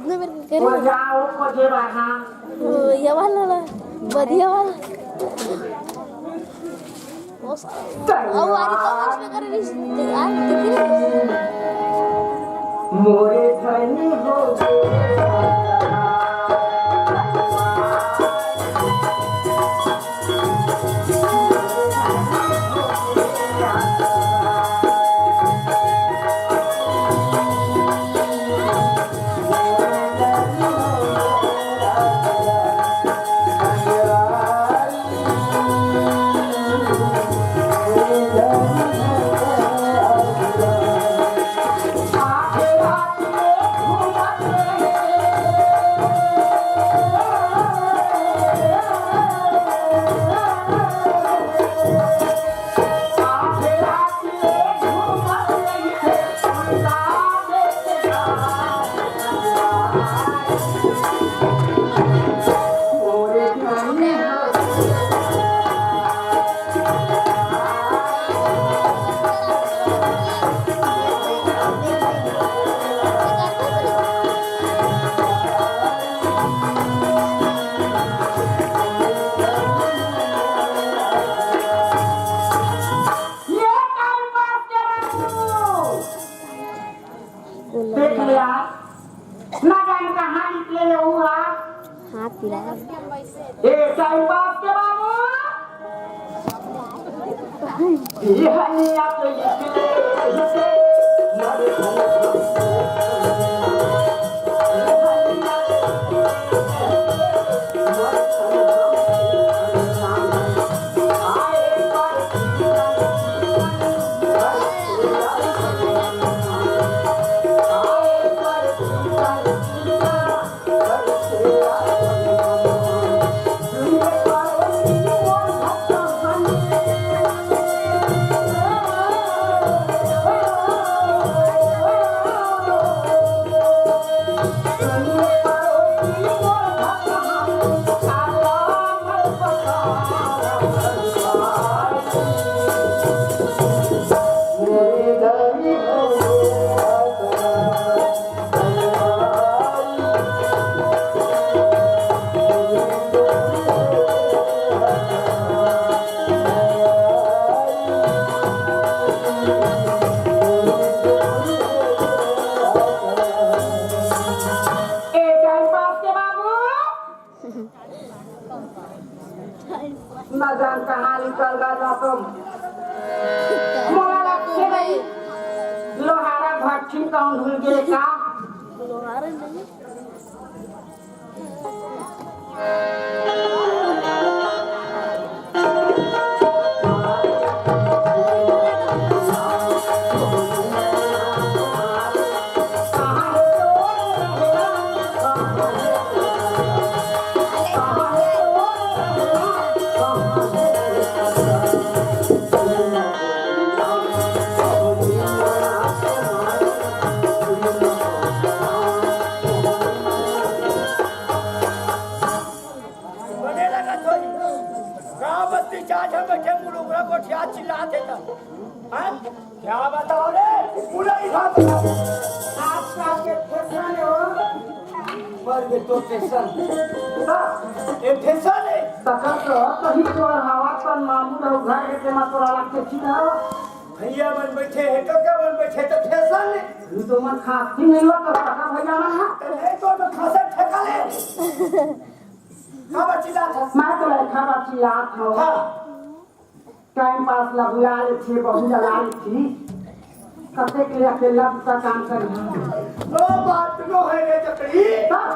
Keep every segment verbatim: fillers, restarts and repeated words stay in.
कितने बेर करे? वो जाओ, वो जे बाहर। ओ, ये वाला ना, बढ़िया वाला। ओ, सा-, ओ, वाली तो आज में करे रही, आज दिखी रही। मोरे धनी हो ये टाइम पास के बाबू। देख लिया, ना जान कहाँ निकले ये हुआ। हाथ पिला। ए टाइम पास के बाबू। ये हनिया पे निकले। ए टाइम पास के बाबू। ना जान कहाँ निकल गया तुम। मोला लगथे भाई, लोहारा भट्ठी कौन भूल गए का? लोहारा नहीं। बने लगत होही। गाँव बस्ती चार झन बइठे, मुड़ ओकरा गोठिया चिल्लात हे त। हाँ? क्या बताओ रे? पूरा ही बात बताओ। आजकल के फैशन हे वो। मर गए तो फैशन। हाँ, ये फैशन हे। तकर तो कहीं तोर हवा तन मामू रहो घर के तेमा तोरा लगथे सीधा। भैया मन बइठे हे, कका मन बइठे त फैशन हे। ये तो मन खास ही नहीं हुआ तो काका भैया मन हा। नहीं तो, तो खासा ठेका ले। काबर चिल्लात हस? मैं तो लइका बर चिल्लात हँव। हाँ। टाइम पास ला बुला लेथे, बहू ला ला लेथे। कतेक ले अकेला बुता काम करही। ओ बात नो हे रे चकरी। हाँ।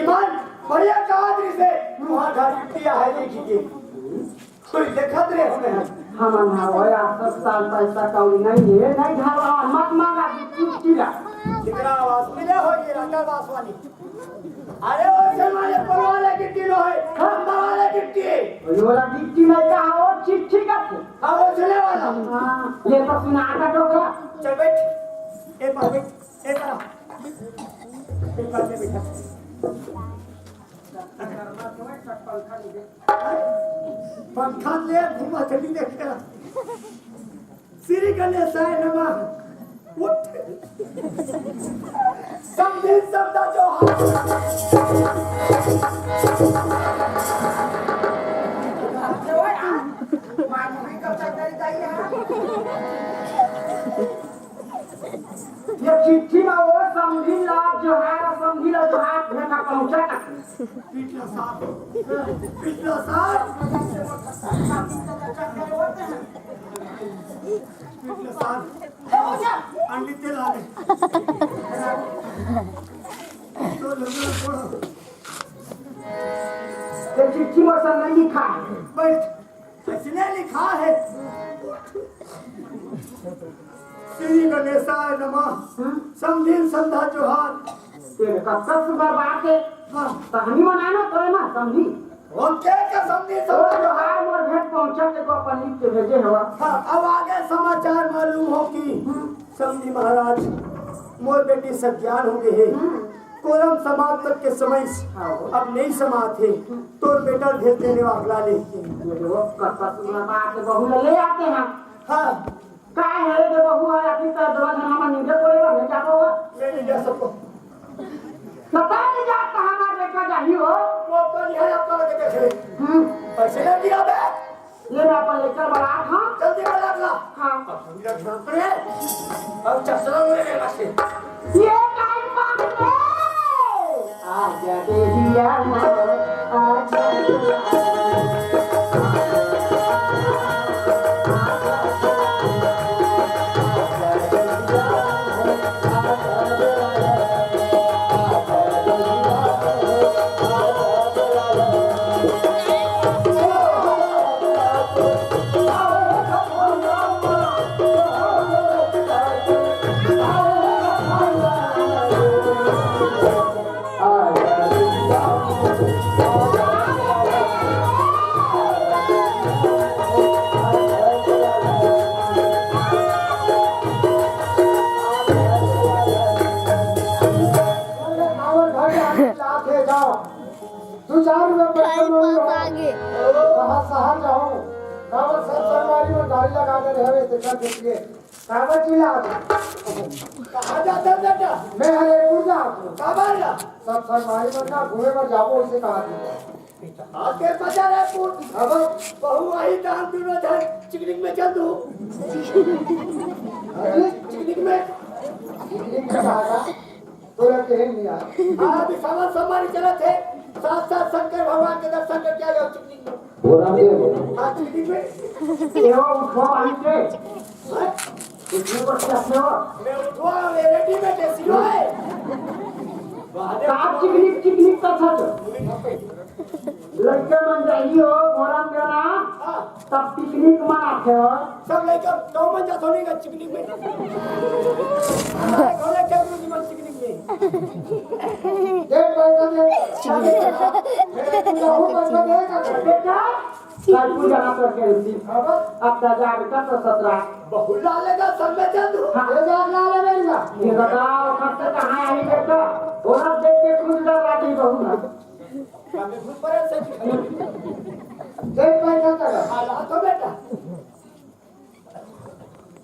ईमान, बढ़िया काज रिसे, मुहा घर पिया हे देखी के। कोई देखत रे हमें। हमन हा ओए आठ दस साल पैसा कौड़ी नहीं हे, नहीं धरवा, मत मांगा, चुप चिल्ला। एकरा आवाज मिले हो ये रंगल बास वाली। अरे ओ सुन वाले, पुल वाले गिट्टी लो है, खंबा वाले गिट्टी। ये वाला गिट्टी नहीं का हो, चिट्ठी का थे। हाँ, वो सुने वाला। हाँ, ये तो सुना का डोका। चल बैठ, ए पर बैठ, ए करा। ए पर बैठ। पंखा ले घुमा चली देख करा। श्री गणेशाय नमः। उठ। समधी समधा जोहार। ये चिट्ठी मा वो समधी ला जोहार, समधी ला जोहार, भेंट पहुंचा। पिछला साल, पिछला साल, पिछला साल, अंडी तेल आ गए। तो लगे थोड़ा। ये चिट्ठी में सब नहीं लिखा है। बैठ। इसने लिखा है, श्री गणेशाय नमः, हम्म? समधी समधा जोहार। तेरे का कस बर्बाद है। हाँ। कहानी बनाना तो है ना, समधी। ओके, का समधी तो समधा जोहार। मोर भेंट पहुंचा के तो अपन लिख के भेजे हवा। हाँ, अब आगे समाचार मालूम हो कि हम्म। समधी महाराज, मोर बेटी सज्ञान हो गए है। हम्म। कोरम समाप्त के समय से हाँ। अब नहीं समात है। हम्म। तोर बेटा भेज देने वाला ले। ये वो कत्ता सुना बात है, बहू ले आते हैं। हाँ। का है रे बहू, है अभी तो दो जन हम नीचे पड़े रहे, क्या होगा? मैं नहीं जा सकता। पता नहीं जा कहाँ ना लेकर जाही हो। वो तो नहीं है, आपका लगे कैसे? हम्म। पैसे नहीं दिया बे। ये मैं अपन लेकर बरात, हाँ? जल्दी बरात ला। हाँ। अब हम लोग झांक रहे हैं। अब चश्मा उड़े रहेगा से। ये टाइम पास है। आजा बेबिया, आजा। दू चार रुपया पैसा टाइम पास मांगो। आगे। कहाँ शहर जाऊँ? काबर सब संगवारी में गाड़ी लगा दे रहे, देखा देखिए। काबर चिल्ला? कहाँ जाता बेटा? मैं हरेपुर जाता हूँ। काबर ला? सब संगवारी मन ना घूमे बर जाबो, उसे कहा था। आज के बजा रहे पुर। अब बहू आई दान दोनों जन चिकनिक में चल दो। अरे? चिकनिक में। चिकनिक में कहा था? तोरा केहे नहीं यार। हाँ, अभी सामान संभारी चला थे, साथ साथ शंकर भगवान के दर्शन करके आ जाओ चिकनिक में। बोला दे। हाँ, चिकनिक में। ये वो उठवा वाली के। हाँ? इसमें बस क्या हो? मैं उठवा, मैं रेडी में के सिवाय। वाह, आप चिकनिक, चिकनिक का था तो। लड़के मन जाइए हो, मोरम देना। हाँ। तब पिकनिक मनाथे हो। सब लइका गाँव में जात होने का चिकनिक में। हमारे घरे के भी मन चिकनिक में। दे पैसा दे। मेरे को पैसा दे का। बेटा, कल पूजा ना करके उसी। अब अब दादा बेटा तो ससुरा। बहुत लाले का सब में चल तू। हाँ। ये बात ना ले मेरी ना। ये बताओ, कब से कहाँ आई बेटा? और अब देख के खुद डर लागी बहू ना। कभी भूत परे से। दे पैसा दे। हाँ, ला तो बेटा।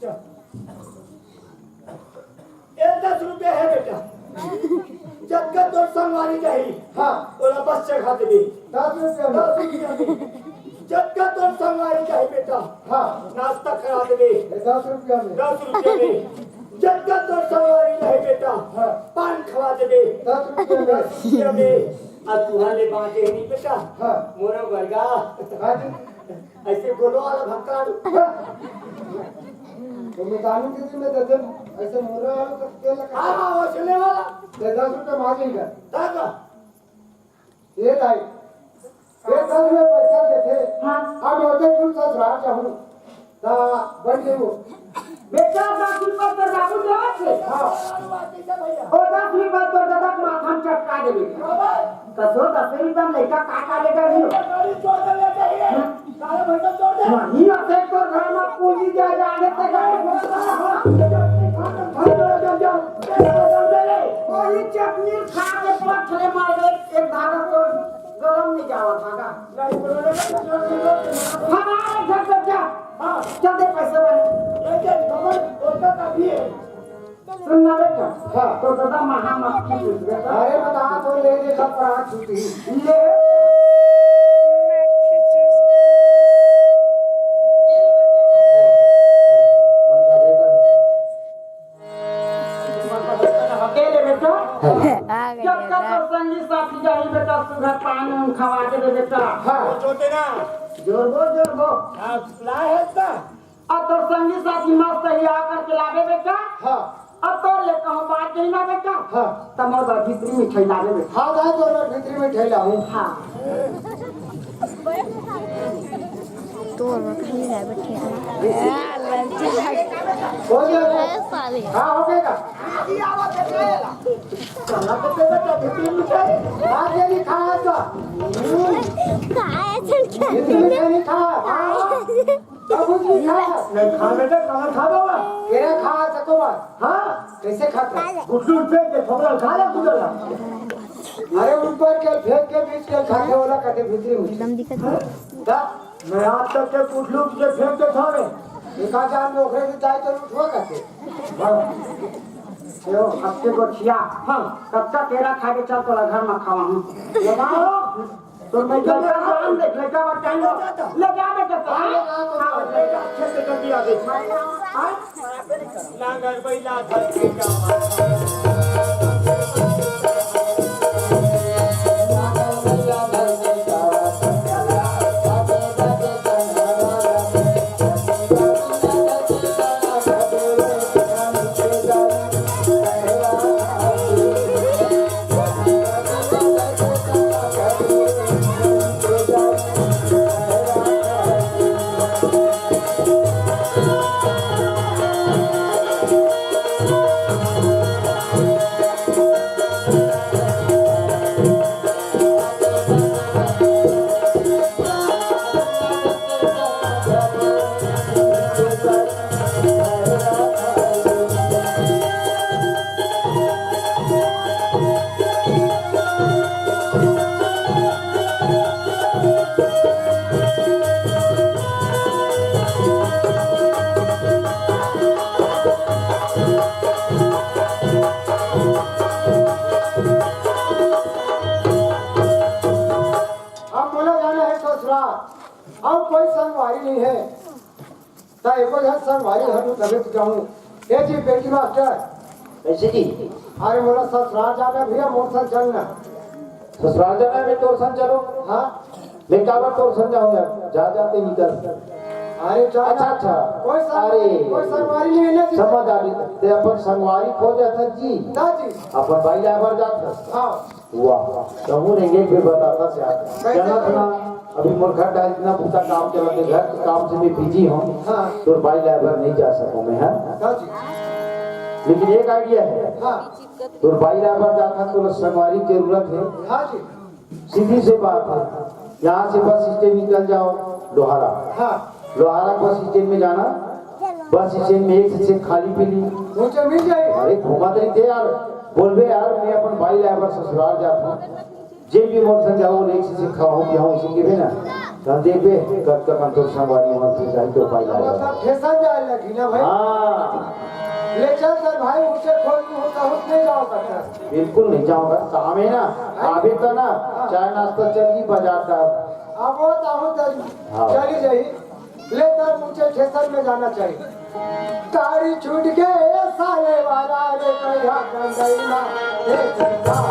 चल। ये दस रुपया है बेटा। जतका तोर संगवारी जाही। हाँ। ओला बस चढ़ा देबे। दस रुपया में। दस रुपया में। जतका तोर संगवारी जाही बेटा। हाँ। नाश्ता करा देबे। ये दस रुपया में। दस रुपया में। जतका तोर संगवारी जाही बेटा। हाँ। पान खवा देबे। दस रुपया में। दस रुपया में। आ तुहर ले बांचे नहीं बेटा। हाँ। मोरा वर्गा। हाँ जी। ऐसे बोलो वाला भक्काड़ू। तो मितानी दीदी में देते ना, ऐसे मुर्रा वाला तो तेल लगा। हाँ, हाँ, वो चले वाला। ये दस रुपये मार लेगा। दादा। ये दाई, ये दस रुपये पैसा देते। हाँ। अब होते तुम ससुराल जाऊँ, ता बन गई वो। बेटा, दस रुपये तो बाबू देवत हे। हाँ। ओ दस रुपये तो दादा माथा में चटका दे बेटा। बाबा। कसो दस रुपये में लइका का का लेकर दियो? गाड़ी छोड़ दे, ले जाइए। हम्म। सारे भैंसा छोड़ दे। नहीं, अबे तो घर में पूंजी जा, जा, आगे तक आए। वही चटनी खा के पत्थरे मार दे, एक धागा तो गलम नहीं जावा धागा। नहीं, बोलो, नहीं, नहीं, नहीं, नहीं। हमारे घर से क्या? हाँ। चल दे पैसे वाले। लेकिन खबर होता तभी है। सुन ना बेटा, हाँ। तो दादा महा मक्खी जूस बेटा। अरे बता तो ले दे सब प्राण छूटी। ले। दे ले बेटा। आ गए जब तक दादा। तोर संगी साथी जाही बेटा, सुबह पानी उन खवा के दे बेटा। हाँ। वो छोटे ना। जोर बोल, जोर बोल। हाँ, ला है इतना। अब तोर संगी साथी मस्त ही आकर के लावे बेटा। हाँ। अब तोर ले कहूँ बात नहीं ना बेटा। हाँ। त मोर बर भीतरी मिठाई लावे बेटा। हाँ, दाई, तोर बर भीतरी मिठाई लाऊं। हाँ। तोर बर कहीं नहीं बैठे हैं। हो गया? ए, साले। हाँ, हो गया। चला तो बेटा, भीतरी मिठाई। हाँ, ये नहीं खाया तो। खाया चल क्या? भीतरी मिठाई नहीं खाया। हाँ। अब कुछ नहीं खाया। नहीं खा बेटा, कहाँ खा बाबा? तेरा खा सको बात। हाँ? कैसे खाता है? गुटलू फेंक के थोड़ा खा ले, गुटला। अरे ऊपर के फेंक के बीच के खा के वाला कटे भीतरी में। एकदम दिक्कत है। हाँ? दा, मैं आज तक के गुटलू के फेंक के था रे। एक आध आदमी ओकरे भी जाए तो उठवा करते। हाँ। यो, अब के गोठिया। हाँ, कब तक तेरा खा के चल तो घर में खावा हूँ। लगाओ। तो मैं लड़का जान दे, लड़का बच्चा ही हो। ले जा बेटा, तो हाँ, ले जा, तो हाँ, ले जा, अच्छे से कर दिया दे। हाँ? नांगर बैला धर के जावा। अब मोला जाना है ससुराल, अब कोई संगवारी नहीं है। त एको झन संगवारी हनु तबे तो जाऊं। ए जी, बेटी मास्टर। कैसे जी? अरे मोला ससुराल जाना भैया, मोर संग चलना। ससुराल जाना है, मैं तोर संग चलो। हाँ। मैं काबर तोर संग जाऊं यार, जा जाते निकल। अरे चल अच्छा, ना। अच्छा। कोई संग-, अरे। कोई संगवारी नहीं है ना जी? समझ आ गई। ते अपन संगवारी खो जाता जी। ना जी। अपन भाई आए बर जाता। हाँ। वाह, कहूँ रेंगे फिर बताता से आप। कैसे जनत ना, अभी मोर घर का इतना बुता काम चलत हे, घर के काम से मैं बिजी हूँ। हाँ। तोर बाई लाए बर नहीं जा सकूँ मैं, हाँ? हाँ जी। लेकिन एक आइडिया है। हाँ। तोर बाई लाए बर जाता तो संगवारी जरूरत है। हाँ जी। सीधी से बात है, यहाँ से बस स्टैंड निकल जाओ लोहारा। हाँ। लोहारा बस स्टैंड में जाना, बस स्टैंड में एक से एक खाली पीली। मुझे मिल जाए। अरे घूमत रहिथे यार, बोलबे यार, मैं अपन बाई लाए बर ससुराल जात हूँ, जे भी मोर संग जाओ, एक से एक खाओ, पियाओ, इसे के ना, त देखबे, कब तक हम तो संगवारी मोर संग जाई तो बाई लाए बर। मतलब ठेसन जाए लगी ना भाई। हाँ। ले चल सर भाई, उसे खोज नहीं होता, उस नहीं जाओ करता। बिल्कुल नहीं जाओगा, काम है ना, अभी तो ना, चाय नाश्ता चल गई बाजार का। अब वो तो हम तो हाँ। चली जाई। ले तो मुझे ठेसर में जाना चाहिए। गाड़ी छूट गए साले वाला रे, कहिया कंदई मा, हे सरदार।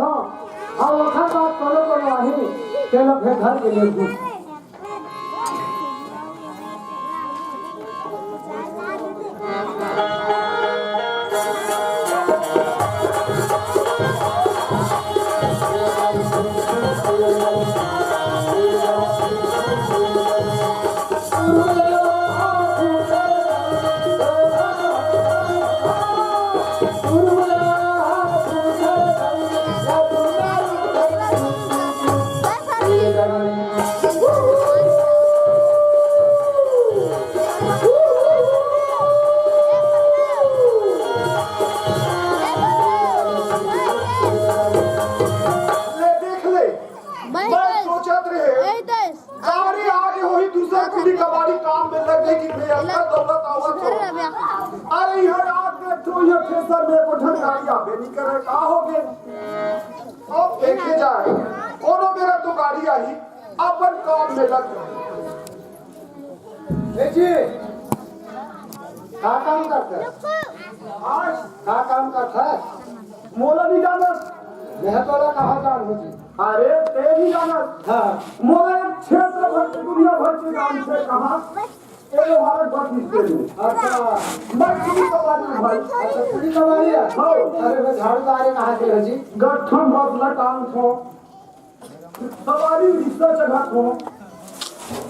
हाँ, ओखर बाद कोनो कोनो आही, तेला फेर घर के ले जू। ले देख ले, मैं सोचत रहे, गाड़ी आगे होही, दूसरा कुली कबाड़ी काम में लग गई कि भैया, अतना दौलत आवत हो। अरे, यहाँ रात में तो ये थ्रेसर में को ढंग गाड़ी आबे नहीं करे, का हो गए? अब देखे जाए, कोनो बेरा तो गाड़ी आही, अपन काम में लग जाए। ए जी, का काम करत हस? आज का काम करत हस? मोला नहीं जानत। मैं तोला कहाँ जानहूँ जी? अरे, ते नहीं जानत। हाँ। मोला एक क्षेत्र भर के, दुनिया भर के जानथे कहाँ? ये भारत भर के। अच्छा। मैं कुली कबाड़ी हूँ भाई। अच्छा, कुली कबाड़ी है? हाँ। अरे, मैं झाड़ू तारे कहाँ से है जी? गट्ठम बस लटान थो। सवारी रिक्शा चढ़ा थो।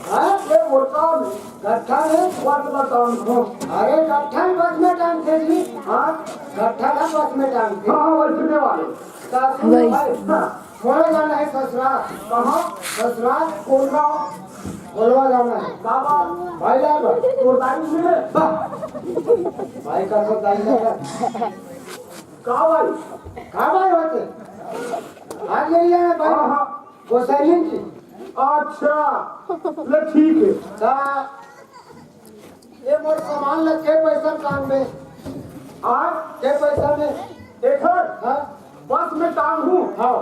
हाँ? ये मोर काम है। गट्ठा में? बस लटान थो। अरे, गट्ठा में बस में टांगथे जी। हाँ? गट्ठा का बस में टांगथे। हाँ, हाँ, वही सुनने वाले। का सुन वही। भाई? हाँ। थोड़ा जाना है ससुराल। कहाँ? ससुराल। कौन गाँव? बोलवा जाना है। का बात? भाई लाल भाई। तोर दाई में? बा। भाई का तो दाई लगा। का भाई? का भाई होते? आज ले लिया है भाई। हाँ, हाँ। गोसाइलिन जी। अच्छा, ले ठीक है। ता ये मोर सामान ल के पैसा टांगबे? आ? के पैसा में? एखर? हाँ। बस में टांगहूँ? हाँ।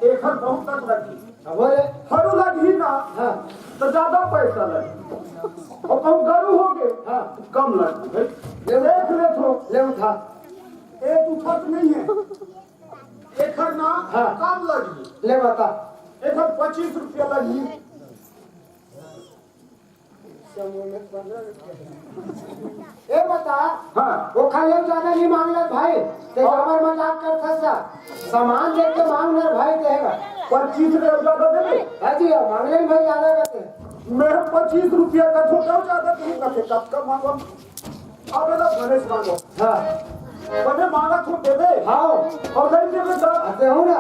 एखर बहुत तक लगही। हाँ, बोले। हरू लगही ना, हाँ। तो ज्यादा पैसा लगही। और कहूँ गरू हो गए, हाँ। कम लगही। ले। देख ले थो। ले उठा। एक उठत नहीं है। एखर ना, हाँ। कम लगही। ले बता। एखर पच्चीस रुपया लगही। ए बता, हाँ। ओखर ले ज्यादा नहीं मांगला भाई, ते हाँ। हमर मजाक करथस सा। सामान देख के मांग ना भाई, देगा। पच्चीस ले ज्यादा देबे? हाँ जी, मांग ले भाई, ज्यादा करते। मैं पच्चीस रुपया का थोड़ा ज्यादा नहीं करते, कब का मांगो? अबे तो गणेश मांगो। हाँ। बने मांगा तू देबे? हाँ। और नहीं देबे तो? आते हो ना।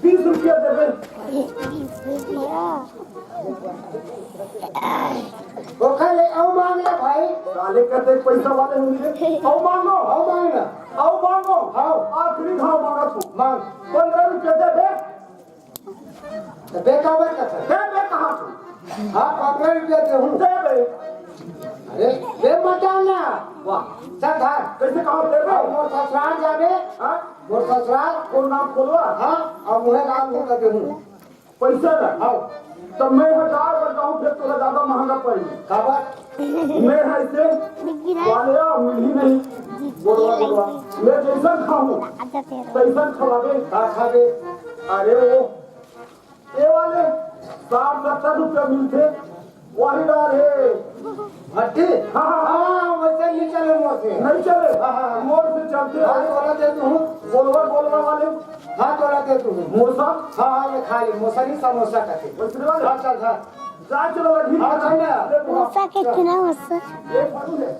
बीस रुपया देबे। ओखर ले अउ मांग ले भाई। साले कहते पैसा वाले होंगे। अउ मांगो। अउ मांग ना। अउ मांगो। हाँ। आखिरी घाव मांगा तू। मांग। पन्द्रह रुपया देबे। तो बे काबर कहता? देबे कहाँ तू? हाँ, पन्द्रह रुपया देहूँ। देबे। अरे, बे मत जाना। वाह। चल धार। कैसे कहाँ देबे? अब मोर ससुराल जाबे। हाँ? मोर ससुराल। कौन नाम खोलवा? हाँ, अब मुहे लाल मुँह कर देहूँ। पैसा ना? हाँ। तो मैं हजार बताऊँ, फिर तोरा ज्यादा महंगा पड़ी। काबर? मैं है इसे वाले आ, मिली नहीं। बोलवा, बोलवा। मैं जैसा खाऊँ, तैसा खवाबे। का खाबे? अरे वो, ये वाले साठ सत्तर रुपया मिलते, वही डाल है। भट्टी? हाँ, हाँ, हाँ। हाँ, वैसे नहीं चले मोर से। नहीं चले? हाँ, हाँ, हाँ। मोर से चलते हाँ, हैं। तोला दे दूँ। गोलवा, गोलवा वाले। हाँ, तोला दे दूँ। मोसा? हाँ, हाँ, ये खा ले। मोसा नहीं, समोसा कहते। वैसे वाले? हाँ, चल, हाँ। जा, चलो, लगी। हाँ, चल ना। ले, समोसा के चुना मोसा। ये फल है।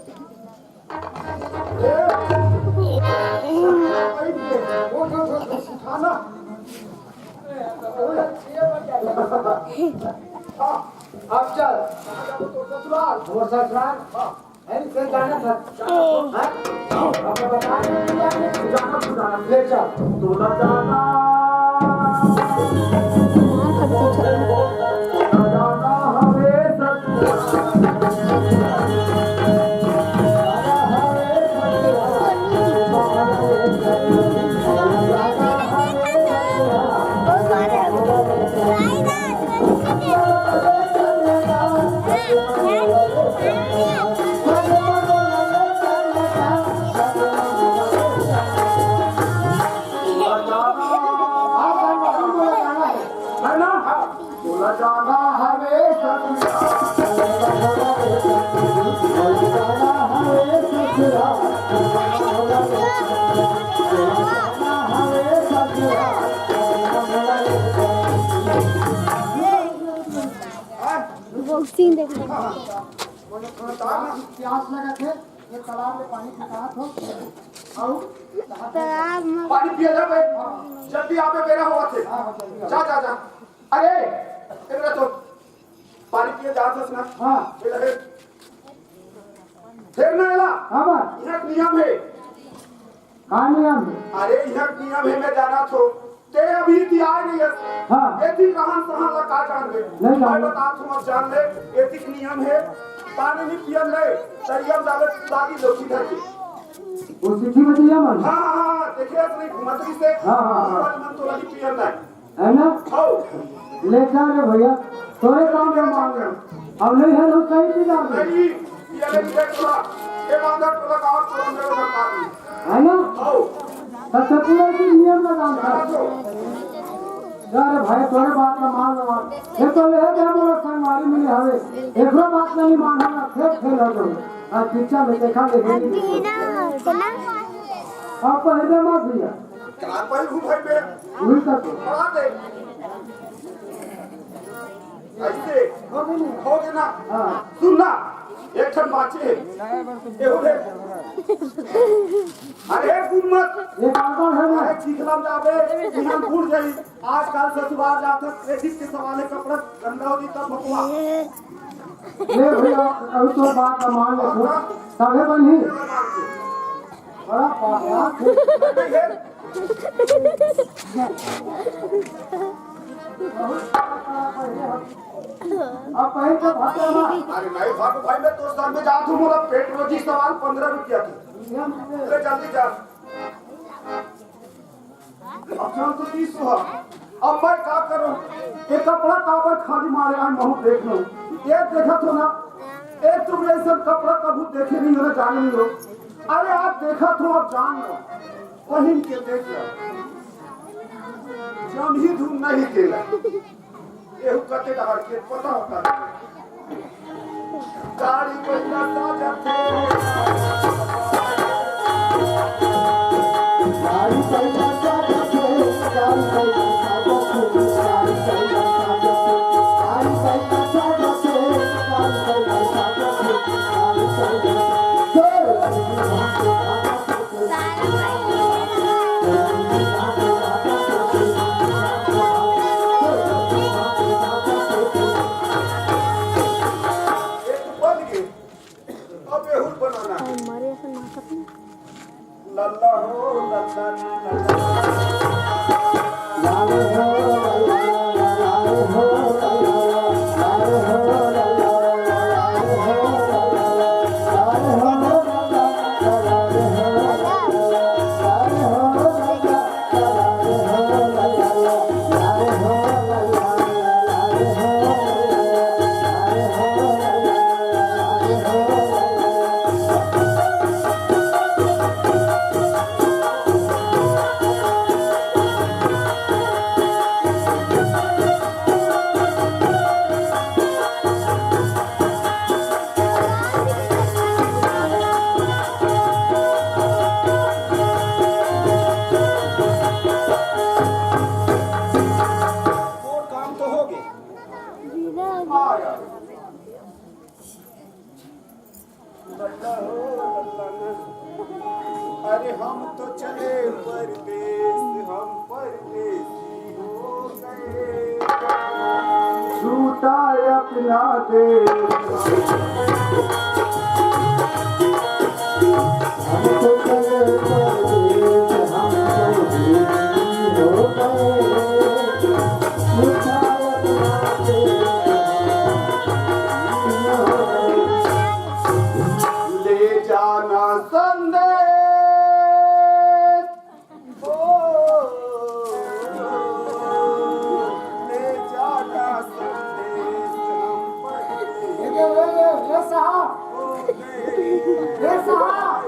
अब चल। मोर ससुराल। हैं, से जाना था। हाँ? अब बता। ले चल। जाना हवे ससुराल, जाना हवे ससुराल, जाना हवे ससुराल। बॉक्सिंग देखने। प्यास लगा थे, ये तालाब में पानी फेंकात हो। और तालाब में पानी पिया जा बे, जल्दी आवे, बेरा होवत हे। जा, जा, जा। अरे, ए बेरा तो पानी पिए जात हस ना। हाँ। ए ले। फेर ना एला। हाँ बात। इहाँ के नियम हे। का नियम है? अरे, इहाँ के नियम हे, मैं जानत हों। ते अभी इति आय नहीं हस। हाँ। एती रहन सहन ला का जानबे? नहीं जानबे। मैं बतात हों, अब जान ले। एती के नियम हे, पानी नहीं पियन नहीं, तरिया में जाबे, लागी लौकी धर के। वो सिटी में दिया मन। हाँ, हाँ, हाँ, देखे हस नहीं, घुमत रहिसे। हाँ, हाँ, हाँ। मन तो लगी पियन नहीं। है ना? हौ। ले जा रे भैया, तोरे काम के मांग ले। अब नहीं है तो कहीं भी जा दे। नहीं, ये ले, ये टोला, ये बांधर टोला का और टोला मेरे घर का आदमी। है ना? हौ। तब से पूरा दिन नियम ना जानता। जा रे भाई, तोरे बात का मान लो। ये तो ले दे मोला संगवारी मिले हवे। एकरो बात नहीं मानना, फेर फेल हो जाओ। आज पिक्चर में देखा ले। अभी ना, सुना? आप पहले मत भैया। कहाँ पर हूँ भाई मैं? वही तक। बड़ा दे। ऐसे हो गए ना। हाँ। सुन ना, एक ठन बाचे हे। एहू ले। अरे सुन मत। ये कागज है ना? अरे चिखला में जाबे, इहाँ बूड़ जाई। आजकल ससुराल जात हे, क्रेडिट के सवाल हे, कपड़ा गंदा हो जी तब भकुआ। ले भैया, अब तो बात का मान ले तू। तबे बनी। बड़ा पागल। अब पहन के भाग जाना। अरे नहीं भागो भाई, मैं तो सर में जात हूँ, मोला पेट्रोल जी सवाल पंद्रह रुपया की। ले जल्दी जा। अब चल तो तीस हुआ। अब मैं का करूँ? ये कपड़ा काबर खाली मारे आए, महू देख लो। ये देखा तो ना, एक तुम ऐसा कपड़ा कभू देखे नहीं हो ना, जाने नहीं हो। अरे आप देखा तो अब जान लो, पहिन के देख लो। जम ही धूम नहीं केला। एहू कते डहर के पता होता है। गाड़ी पहिला साजत हे। गाड़ी पहिला साजत हे, गाड़ी पहिला साजत हे, गाड़ी पहिला साजत हे, गाड़ी पहिला साजत हे, गाड़ी पहिला साजत हे, गाड़ी पहिला साजत हे। एक बन गए। अब एहू बनाना है। मरे ऐसा नाटक में। लल्ला हो, लल्ला, लल्ला। और काम तो हो गए। आ यार। अरे हम तो चले परदेस, हम परदेसी हो गए। छूटा अपना देश। हम तो चले परदेस, हम परदेसी हो गए। छूटा अपना देश। ले जाना संदेश, ओ, ले जाना संदेश हम पर। ये, ये, ये, ये साहब, ये साहब।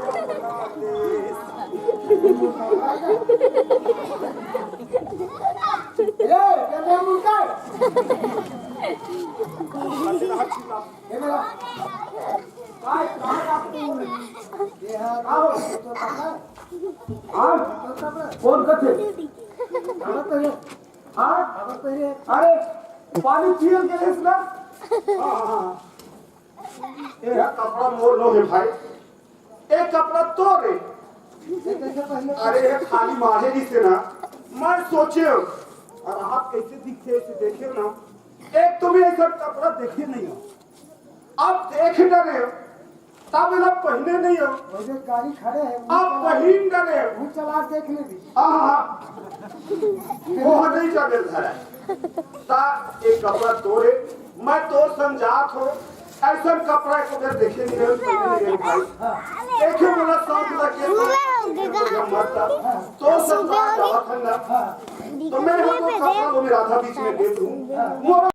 ये, ये, ये मुंडा। ए मेरा, काय, काय आप तू? ये है, आओ। तो तब है। हाँ? तो तब है। कौन कथे? खबर तो है। हाँ? खबर तो है। अरे, पानी पियल के लेस ना? हाँ, हाँ, हाँ। ए, कपड़ा मोर नो हे भाई। ए, कपड़ा तोर हे। ये कैसे पहले? अरे, ये खाली माढ़े रहिसे ना। मैं सोचेंव, अउ आप कैसे दिखथे, इसे देखेंव ना। एक तो मैं ऐसा कपड़ा देखे नहीं हूँ। अब देख डरेंव, तब एला पहिने नहीं हूँ। वो जो गाड़ी खड़े है, वो अब चला, पहिन डरेंव। वो चला देख ले भी। हाँ, हाँ। वो नहीं जाने धरा। ता एक कपड़ा तोर हे, मैं तोर संग जात हों, ऐसा कपड़ा एको बेर देखे नहीं रहेंव, पहिने नहीं रहेंव भाई। देखे मोला शौक लग गया, तो मत था। तो सब बात जावत हन ना। तो मैं हम तो कपड़ा लो मेरा आधा बीच में दे दूँ। मोर